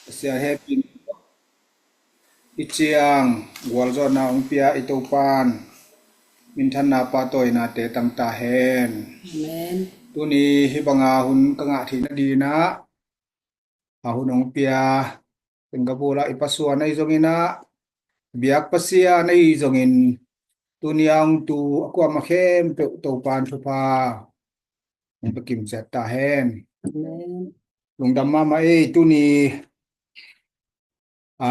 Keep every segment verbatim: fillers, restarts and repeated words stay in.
Pasian hehpih, i ciang gualzawhna hong pia i Topan minthanna pahtawinate tang ta hen. Amen. Tuni hih banga hun ka ngah theih nadinah a hun hong pia Singapore ah i pasuan ahi zongin ah, biak Pasian ahi zongin, tuni a hong tu a kuamah khempeuh Topan thupha hong pia kimciat ta hen. Amen. Lungdam mahmah ei. Tuni a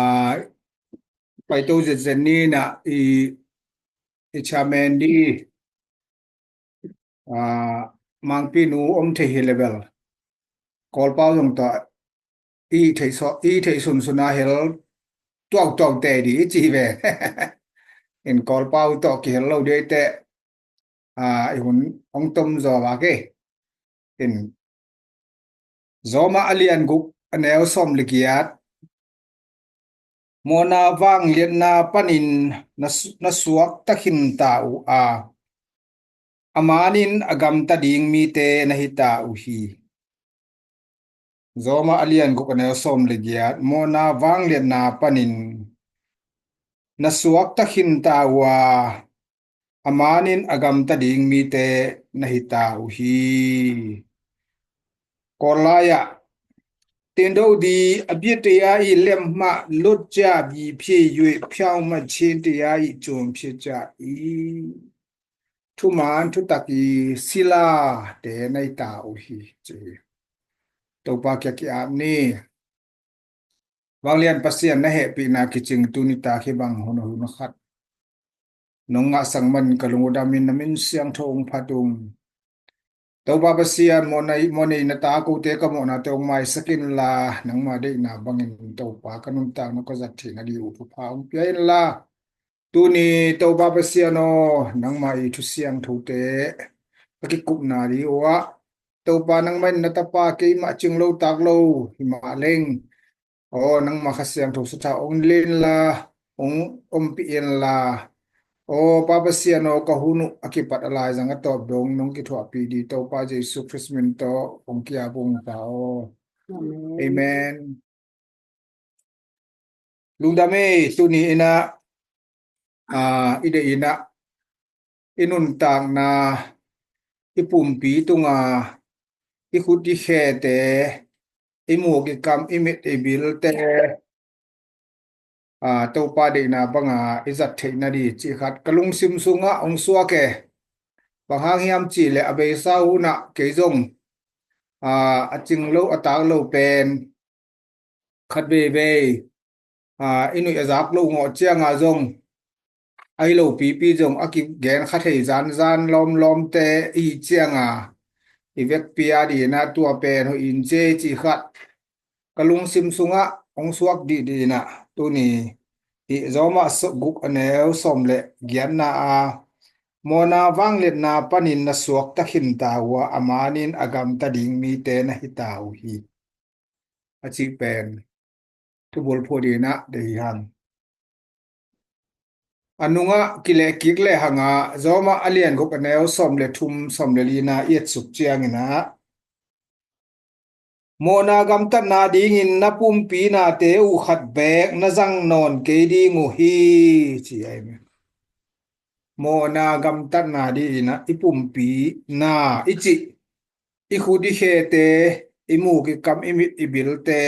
paito zetzet ni nah i i chairman di, a, mangpinu om thei hi level Kawlpau zong tawh i theih so i theih sunsun a hel tuautuau te di i ci ve. In Kawlpau tawh kihel lo di ei teh, a, i hun hong tom zaw vak ei. In Roma a lian guk a neu sawm le giat. Mawhna vangliatna panin na, na suakta khinta uh a, a manin a gamta ding mite na hita uh hi. Roma a lian guk a neu sawm le giat. Mawhna vangliatna panin na suakta khinta uh a, a manin a gamta ding mite na hita uh hi. Kawllai ah, တင်တို့သည် အပြစ်တရား၏ လက်မှ လွတ်ကြပြီဖြစ်၍ ဖြောင့်မတ်ခြင်းတရား၏ ကျွန်ဖြစ်ကြ၏။ Thuman thutak i silate na hita uh hi, ci hi. Topa kiang ki-ap ni. Vanglian Pasian na hehpihna kicing tuni tak hih bang hun hun khat nong ngahsak man ka lungdamin na min siangtho hong phat ung. Topa Pasian, mawhnei, mawhnei na ta kote ka mawhnate hong maisak inla, nangma deihna bangin Topa ka nuntakna ka zat theihna di uh thupha hong pia inla. Tuni Topa Pasian aw, nangma i thu siangthote ka kikupna di uh ah, Topa nangma in na tapa keimah cing lo tak lo himah leng, aw, nangma Kha Siangtho sathau hong len la, hong ompih in la. Aw, Pa Pasian aw, ka hun uh a kipat a laizang a tawp dong nong kithuahpih di Topa Jesu Khrist min tawh hong ki-ap ung, Pa aw. Amen. Amen. Lungdam ei. Tuni in ah, a, i deih in ah, i nuntakna, i pumpi tunga, i khut i khete, i muk i kam, i mit i bilte, a, Topa deihna banga i zat theihna di cih khat ka lungsim sungah hong suak e. Bang hang hiam cih leh a beisa hun ah kei zong, a, a cing lo a tak lo pen khat veivei, a, i nuih a zak lo ngawh cianga zong, ahi lo pipi zong a kigen kha thei zanzan lawmlawmte i hi cianga, i vekpi a dinah tua pen hoih in ci ei cih khat ka lungsim sungah hong suak dihdih inah, tuni hih Roma guk a neu sawm le giatna a, mawhna vangliatna panin na suakta khinta uh a, a manin a gamta ding mite na hita uh hi, a cih pen thubul phut inah deih hi hang. A nungah kilehkik lehangah Roma a lian guk a neu sawm le thum, sawm le lina i etsuk cianginah, mawhna gamtatna dingin na pumpi nate uh khat beek na zang nawn kei ding uh hi, ci ahi. Mawhna gamtatna dinginah i pumpi na i cih, i khut i khete, i muk i kam, i mit i bilte,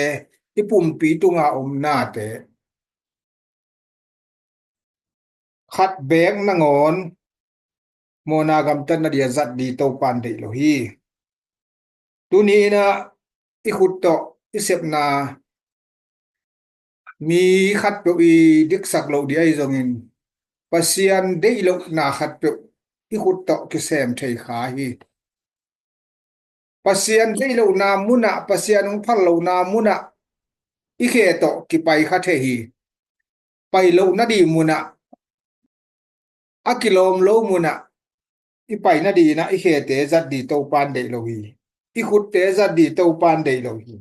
i pumpi tunga om nate khat beek nangawn mawhna gamtatna dia zat di Topan deih lo hi. Tuni inah i khut tawh i sepna mi khatpeuh i diksak loh di ahi zongin, Pasian deih lohna khatpeuh i khut tawh kisem thei kha hi. Pasian deih lohna munah, Pasian hong phal lohna munah i khe tawh kipai kha thei hi. Pai loh nadih munah, a kilawm lo munah i pai nadinah i khete zat di Topan deih lo hi. I khutte zat di Topan deih lo hi.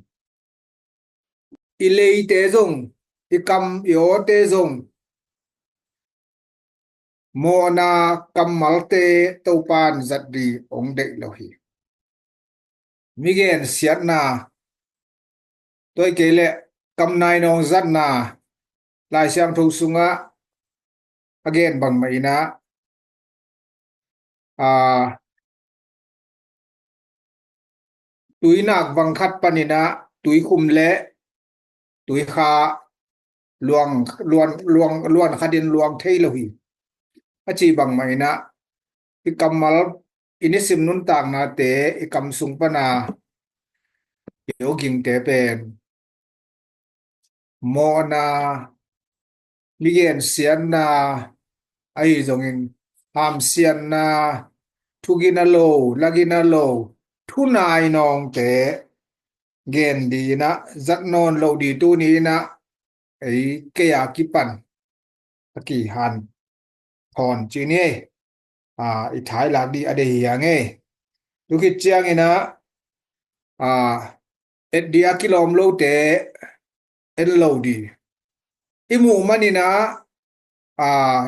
I leite zong, i kam i awte zong, mawhna kammalte Topan zat di hong deih lo hi. Mi gensiatna, tua hi kei leh kam nai nawng zatna Lai Siangtho sungah a gen bangmah inah, aa, tuinak vang khat paninah tuikhum le tuikha luang, luan, luang, luan khatin luang thei lo hi. A ci bangmah inah i kammal, i nisim nuntaknate, i kam sung pana i awgingte pen mawhna, migensiatna, ahi zongin hamsiatna, thugina lo, lagina lo, thunai nawngte gen dinah, zat nawn lo di tuni inah ei kei a kipan a kihanthawn ci ni ei. Aa, i thailak di a dei hi hang ei. Tukhit cianginah, aa, et di a kilawm lote en lo di. I muh maninah, aa,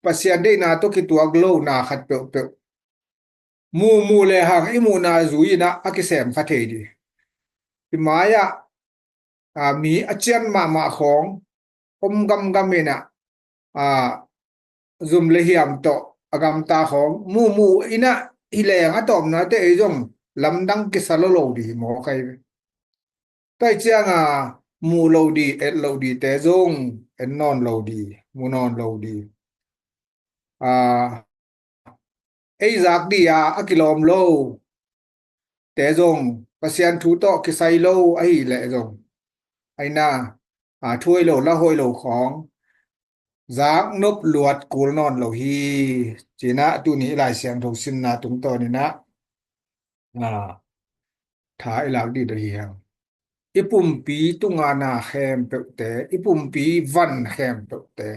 Pasian deihna tawh kituak lona khat peuhpeuh muhmuh le hang i muhna zui inah a kisem kha thei di. I mai-ah, aa, mi a cian mahmah khawng om gamgam inah, aa, zum le hiam tawh a gamta khawng muhmuh inah hi leng a tawpnate ei zong lamdang kisa lo lo di hi mawk ahi ve. Tua hi cianga muh lo di, et lo dite zong en nawn lo di, mu nawn lo di. Aa, ei zak di a a kilawm lo te zong, Pasian thu tawh kisai lo ahi leh zong, aina, aa, thu hoih lo, la hoih lo khawng zak nop luat kul nawn lo hi. Cinah tuni i Lai Siangtho simna tungtawninah, aa, tha i lak dih dawh hi hang. I pumpi tunga na khempeuhte, i pumpi van khempeuhte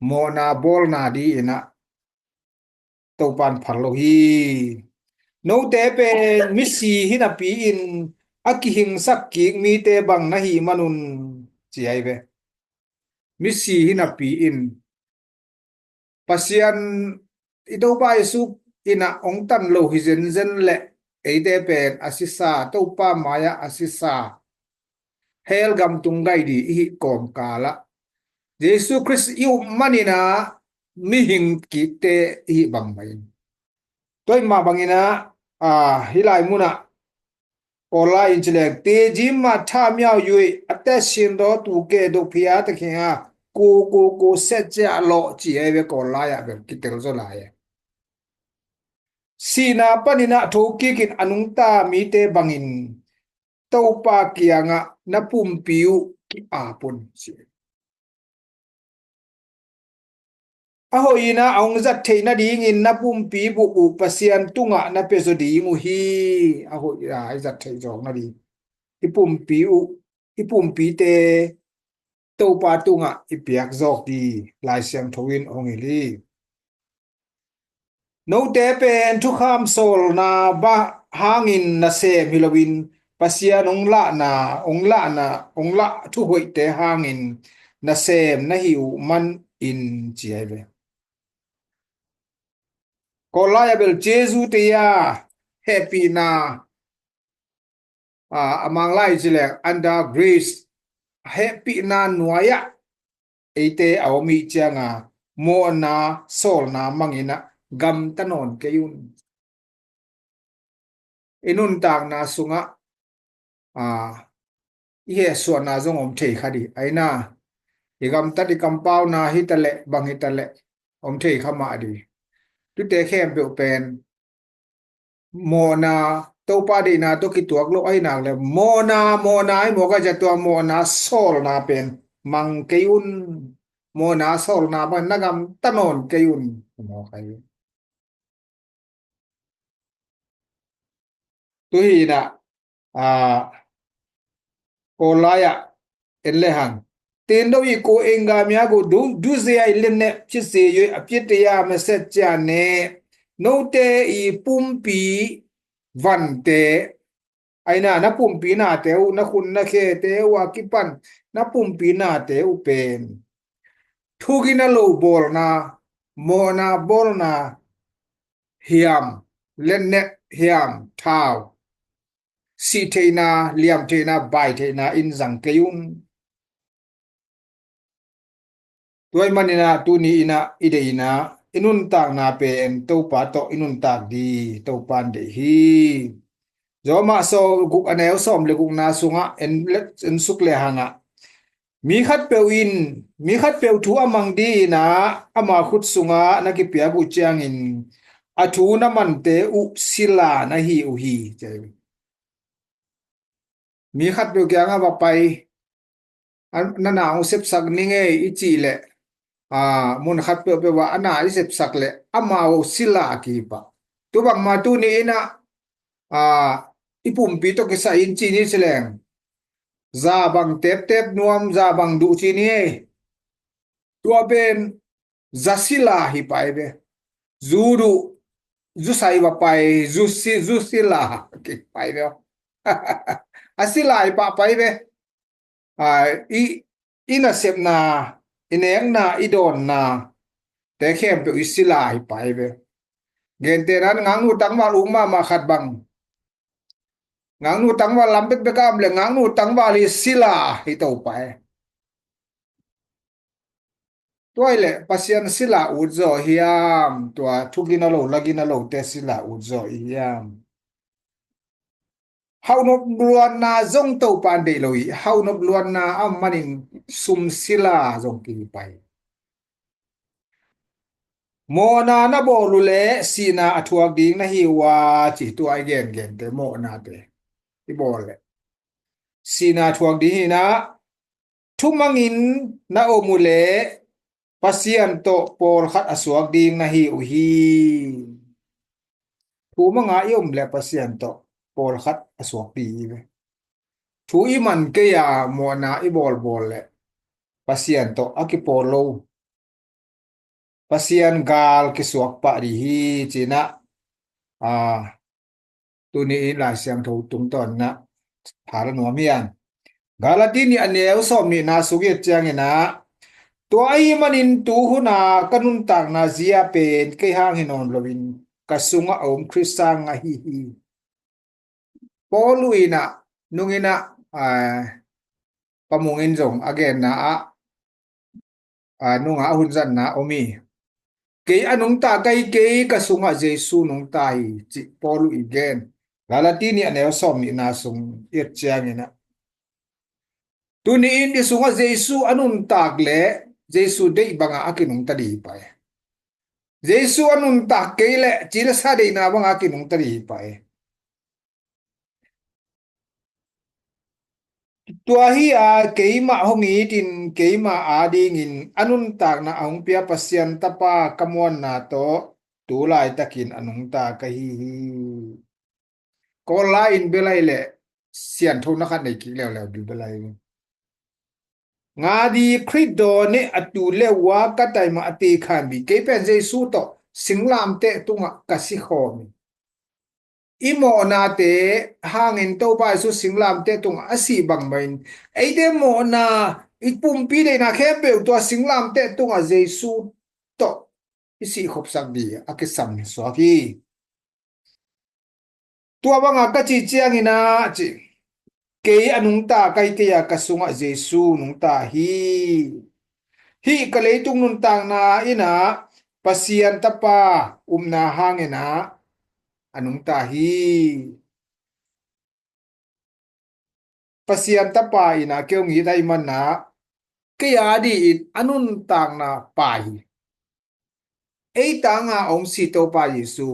mawhna bawlna di inah Topan phal lo hi. Note pen misi hi napi-in a kihingsak kik mite bang na hi manun, ci ahi ve. Misi hi napi-in Pasian i Topa Jesu inah hong tan lo hi zenzen leh eite pen a sisa, Topa mai-ah a sisa, hell gam tung gai di i hih kawmkalah Jesu Khrist i up maninah mihing kikte i hih bangmah in. Tua i mah banginah, aa, hih lai munah Kawl lai in ci leng, tijim mah tha miau yui a te sin daw tu ke do phia ta khinga ku ku ku set cia lawh ci ahi ve. Kawl lai-ah bel kitel zaw lai. Sihna paninah thokikin a nungta mite bangin Topa kiangah na pumpi uh ki-ap un, ci. A hoih inah a hong zat theih nadingin na pumpi bup uh Pasian tungah na pia zaw ding uh hi. A hoih a i zat theih zawk nading i pumpi uh, i pumpite Topa tungah i piak zawk di Lai Siangtho in hong hilh hi. Note pen thukham sawlna bah hangin nasem hi loin Pasian hong lahna, hong lahna, hong lah thuhoihte hangin nasem na hi uh manin, ci ahi ve. Kawl lai-ah bel Jesu te-a hehpihna, aa, a Mang lai ci leng under grace, hehpihna nuai-ah eite a om ih cianga mawhna sawlna manginah gamta nawn kei un. I nuntakna sungah, aa, i hehsuahna zong om thei kha di. Aina, i gamtat i kampauna hi taleh, bang hi taleh om thei kha mah di. Tute khempeuh pen mawhna, Topa deihna tawh kituak lo ahi nak le mawhna, mawhna ahi mawk a, tua mawhna sawlna pen mang kei un. Mawhna sawlna bang na gamta nawn kei un. Mawk ahi. Tuhi inah, aa, Kawl lai-ah en le hang. Tin do i ko enga mia go du, du ze ai le ne, ci ze yoi a pie te ya ma set cia ne. Note i pumpi vante, aina na pumpi nate uh, na khun na khete uh a kipan na pumpi nate uh pen thugina lo bawlna, mawhna bawlna hiam, letnet hiam, thau, sih theihna, liam theihna, bai theihna in zang kei un. Tua ahih manin ah tuni in ah i deihna, i nuntakna pen Topa tawh i nuntak ding Topa in deih hi. Roma sawm guk a neu sawm le gukna sungah en, en suk le hang ah, mi khatpeuh in, mi khatpeuh thu a mang ding in ah ama khut sungah na kipiak uh ciangin a thu na mante uh sila na hi uh hi, ci hi. Mi khatpeuh kiangah va pai, a, na na hong sepsak ning ei i cih leh, a, mun khat peuhpeuh ah a na i sepsak leh amau sila kihi pah. Tu bangmah tuni in ah, a, i pumpi tawh kisai in ci ni ci leng, za bang teptep nuam, za bang duh ci ni ei. Tua pen za sila hi pai ve. Zu duh, zu sai va pai, zu si, zu sila kihi pai ve. A sila hi pah pai ve. A, i, i nasepna, i nekna, i dawnna te khempeuh i sila hi pai ve. Gentehna in ngaknu tangval uk mahmah khat bang, ngaknu tangval lam bekbek a om leh ngaknu tangval hi sila hi to pai. Tua ahih leh Pasian sila ut zaw hiam, tua thugina lo, lagina lote sila ut zaw i hiam? Hauhnop luanna zong Topa in deih lo hi. Hauhnop luanna a om manin sum sila zong kihi pai. Mawhna na bawl uh leh sihna a thuak ding na hi uh a, ci tua i gengente, mawhnate i bawl leh sihna a thuak ding hi in ah, thu mangin na om uh leh Pasian tawh pawlkhat a suak ding na hi uh hi. Thu manga i om leh Pasian tawh pawlkhat a suak ding hi ve. Thu i man kei a mawhna i bawlbawl leh Pasian tawh a kipawl lo, Pasian gal kisuak pah ding hi, ci in ah, a, tuni in Lai Siangtho tungtawn in ah pha la nuam hi hang. Galati nih a neu sawmnihna sung i et ciangin ah, tua ahih manin tu hun a ka nuntakna zia pen kei hang hi nawn loin ka sungah a om Khrist sang ahi hi. Paul uh in ah, nung in ah, a, Pa Mung in zong a genna ah, a, nungah a hunzatna om hi. Kei a nungta ka hi kei, ka sungah Jesu nungta hi, ci Paul uh i gen. Galati nih a neu sawmnihna sung i et ciangin ah, tuni in i sungah Jesu a nuntak leh Jesu deih bangah a kinungta ding hi pai. Jesu a nuntak kei leh cilesa deihna bangah a kinungta ding hi pai. Tua hi a, keimah hong itin keimah adingin a nuntakna a hong pia Pasian Tapa ka muanna tawh tu laitakin a nungta ka hi hi. Kawl lai in bia lai leh sianthona khat nei kik leuleu ding bia lai. Ngadi Khrih dawn ih a tu le uh a ka taimah a tekhan ding. Kei pen Jesu tawh singlamteh tungah ka si khawm hi. I mawhnate hangin Topa Jesu singlamteh tungah a sih bangmah in eite mawhna, i pumpi deihna khempeuh tua singlamteh tungah Jesu tawh i sihkhopsak ding a kisam suak hi. Tua bangah ka cih ciangin ah ci, kei a nungta ka hi kei a, ka sungah Jesu nungta hi. Hih ka leitung nuntakna in ah Pasian Tapa upna hangin ah a nungta hi. Pasian Tapa in ah kei hong it ahih manin ah kei a dingin a nuntakna pai hi. Ei tanga a hong si Topa Jesu,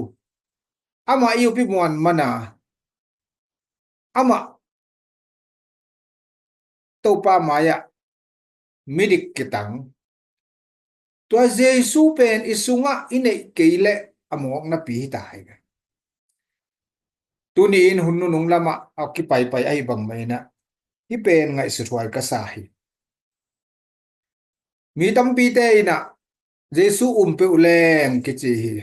amah i up i muan manin ah amah Topa mai-ah midik kitang. Tua Jesu pen i sungah i neih kei leh a mawk napi hi ta hi. Tuni in hun nunung lamah a kipaipai ahih bangmah in ah hih pen ngaihsut huai ka sa hi. Mi tampite in ah Jesu um peuh leng kici hi.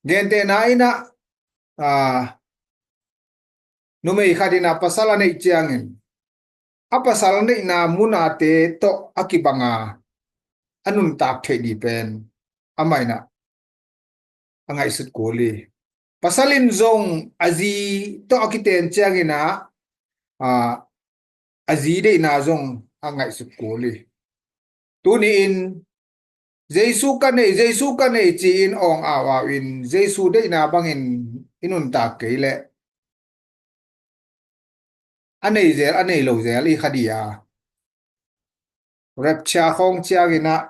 Gentehna in ah, aa, numei khat in ah pasal a neih ciangin a pasal neihna munate tawh a kibanga a nuntak theih ding pen amah in ah a ngaihsut kul hi. Pasal in zong a zi tawh a kiten ciangin ah, a, a zi deihna zong a ngaihsut kul hi. Tuni-in Jesu ka nei, Jesu ka nei ci-in awng au au in Jesu deihna bangin i nuntak kei leh a nei zel, a nei lo zel i kha di a. Rapture khawng ciangin ah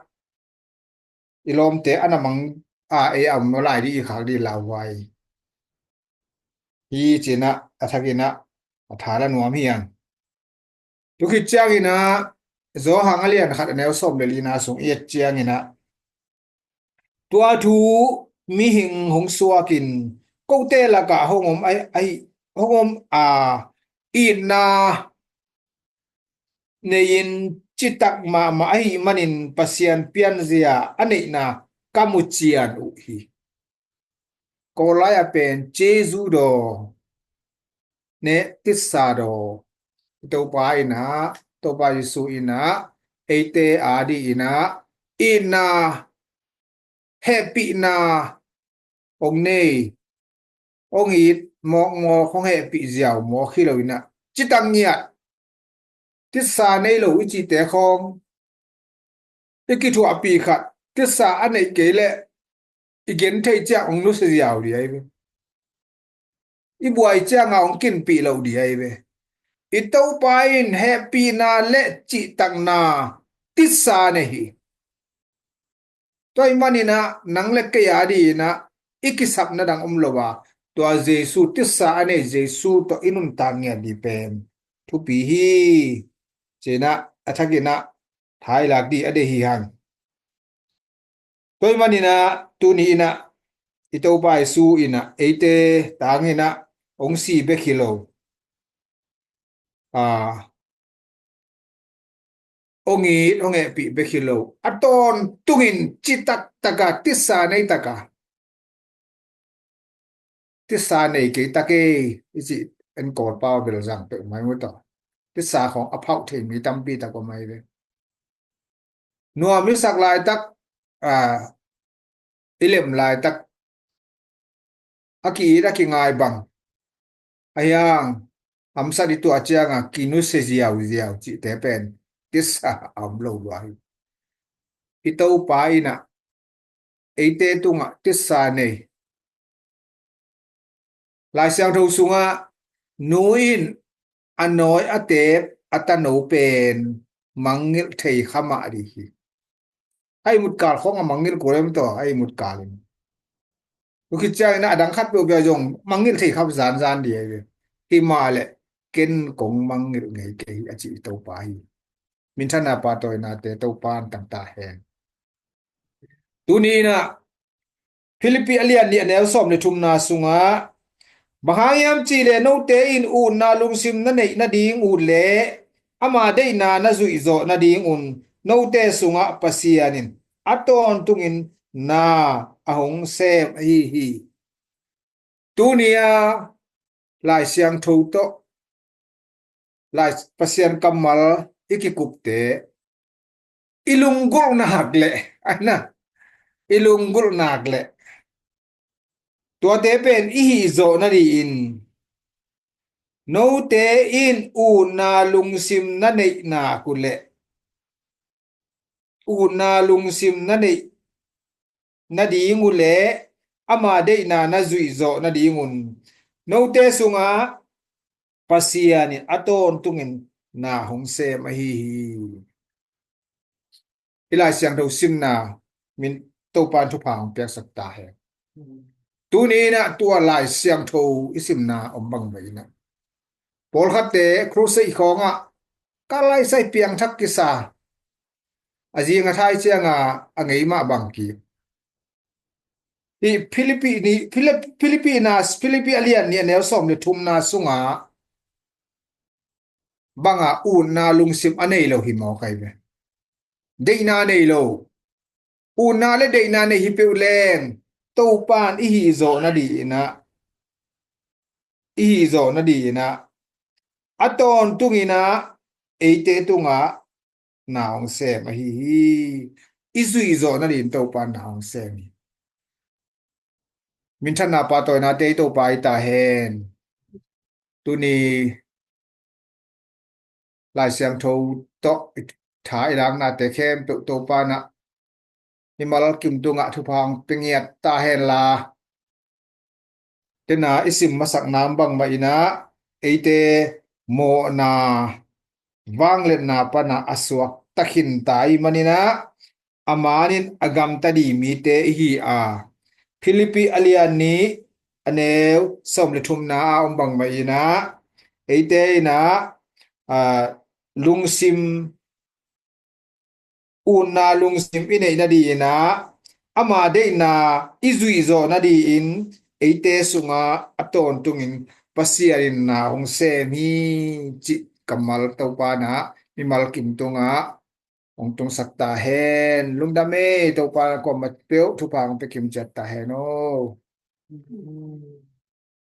i lawmte a na mang a, ei a om lai di i khak di lauhuai hi ci-in ah, a thakin ah a tha la nuam hi hang. Tukhit ciangin ah Johan a lian khat a neu sawm le lina sung i et ciangin ah, tua thu mihing hong suakin kote lakah hong om a, a, hong om a, itna nei-in citak mahmah ahih manin Pasian pianzia a neihna ka mu cian uh hi. Kawl lai-ah pen Jesu daw, ne titsa daw, Topa in ah, Topa Jesu in ah eite a dingin ah itna, hehpihna hong nei, hong it mawkmawk, hong hehpih ziau mawk hi lo-in ah, citak ngiat, titsa nei lo i cihte khawng i kithuahpih khat, titsa a neih kei leh i gentheih ciang hong nusia ziau ding ahi ve. I buai ciangah hong kinpih loh ding ahi ve. I Topa in hehpihna le cihtakna titsa nei hi. Tua ahih manin ah nang le kei a dingin ah i kisapna dang om lo a, tua Jesu, titsa a nei Jesu tawh i nuntak ngiat ding pen thupi hi. Ci-in ah a thakin ah tha i lak ding a deih hi hang. Tua ahih manin ah tuni-in ah i Topa Jesu in ah eite tangin ah hong si bek hi lo, a, hong it hong hehpih bek hi lo, a tawntungin citak taka, titsa nei taka, titsa nei kei ta kei i cih en Kawl pau bel zang peuhmah hi mawk tawh. Titsa khawng a phauh thei mi tampi tak om ahi ve. Nuam i sak laitak, a, i lem laitak, a ki-it a kingai bang, a hiang hamsat i tuah ciangah kinusia ziauziau cihte pen titsa a om lo lua hi. I Topa in ah eite tungah titsa nei. Lai Siangtho sungah nu in a nawi a teep a tano pen mangngilh thei kha mah ding hi. A ihmut kal khawng a mangngilh kul em tawh, a ihmut kal in. Tukhit ciangin ah a dang khat peuhpeuh zong mangngilh thei kha zanzan ding ahi ve. Hi mah leh ken kong mangngilh ngei kei hi a ci i Topa hi. Minthanna pahtawinate Topa in tang ta hen. Tuni-in ah Philippi a lian nih a neu sawm le thumna sungah, bang hang hiam cih leh note in utna lungsim na neih nading uh le ama deihna na zuih zawh nadingun note sungah Pasian in a tawntungin na a hong sem ahi hi. Tuni-a Lai Siangtho tawh, Lai, Pasian kammal i kikupte, i lunggulhnak le, aina, i lunggulhnak le tuate pen i hih zawh nadingin, note in utna lungsim na neihnak uh le, utna lungsim na neih nading uh le ama deihna na zuih zawh nadingun note sungah Pasian in a tawntungin na hong sem ahi hi. I Lai Siangtho simna min Topa in thupha hong piaksak ta hen. Tuni-in ah tua Lai Siangtho i simna om bang mah in ah, pawlkhatte crusade khawngah ka laisai piangthak kisa, a zing a thai cianga a ngei mah bang kik. Hih Philippi ni, Philip-, Philippi na, Philippi a lian nih a neu sawm le thumna sungah banga utna lungsim a nei lo hi mawk ahi ve. Deihna nei lo. Utna le deihna nei hi peuh leng Topa in i hih zawh nadingin ah, i hih zawh nadingin ah, a tawntungin ah eite tungah na hong sem ahi hi. I zuih zawh nadingin Topa in na hong sem hi. minthanna pahtawinate i Topa i ta hen. Tuni Lai Siangtho tawh i tha i laknate khempeuh Topa in ah mimal kim tungah thupha hong pia ngiat ta hen la. Tena i sim masakna bangmah in ah eite mawhna vangliatna pan ah a suakta khinta ahih manin ah a man in a gamta ding mite i hi a. Philippi a lian nih a neu sawm le thumna ah a om bangmah in ah eite in ah, aa, lungsim, utna lungsim i neih nadingin ah ama deihna i zuih zawh nadingin eite sungah a tawntungin Pasian in na hong sem hi cih kammal Topa in ah mimal kim tungah hong tungsak ta hen. Lungdam ei, Topa in ah kuamah peuh thupha hong pia kim ciat ta hen aw.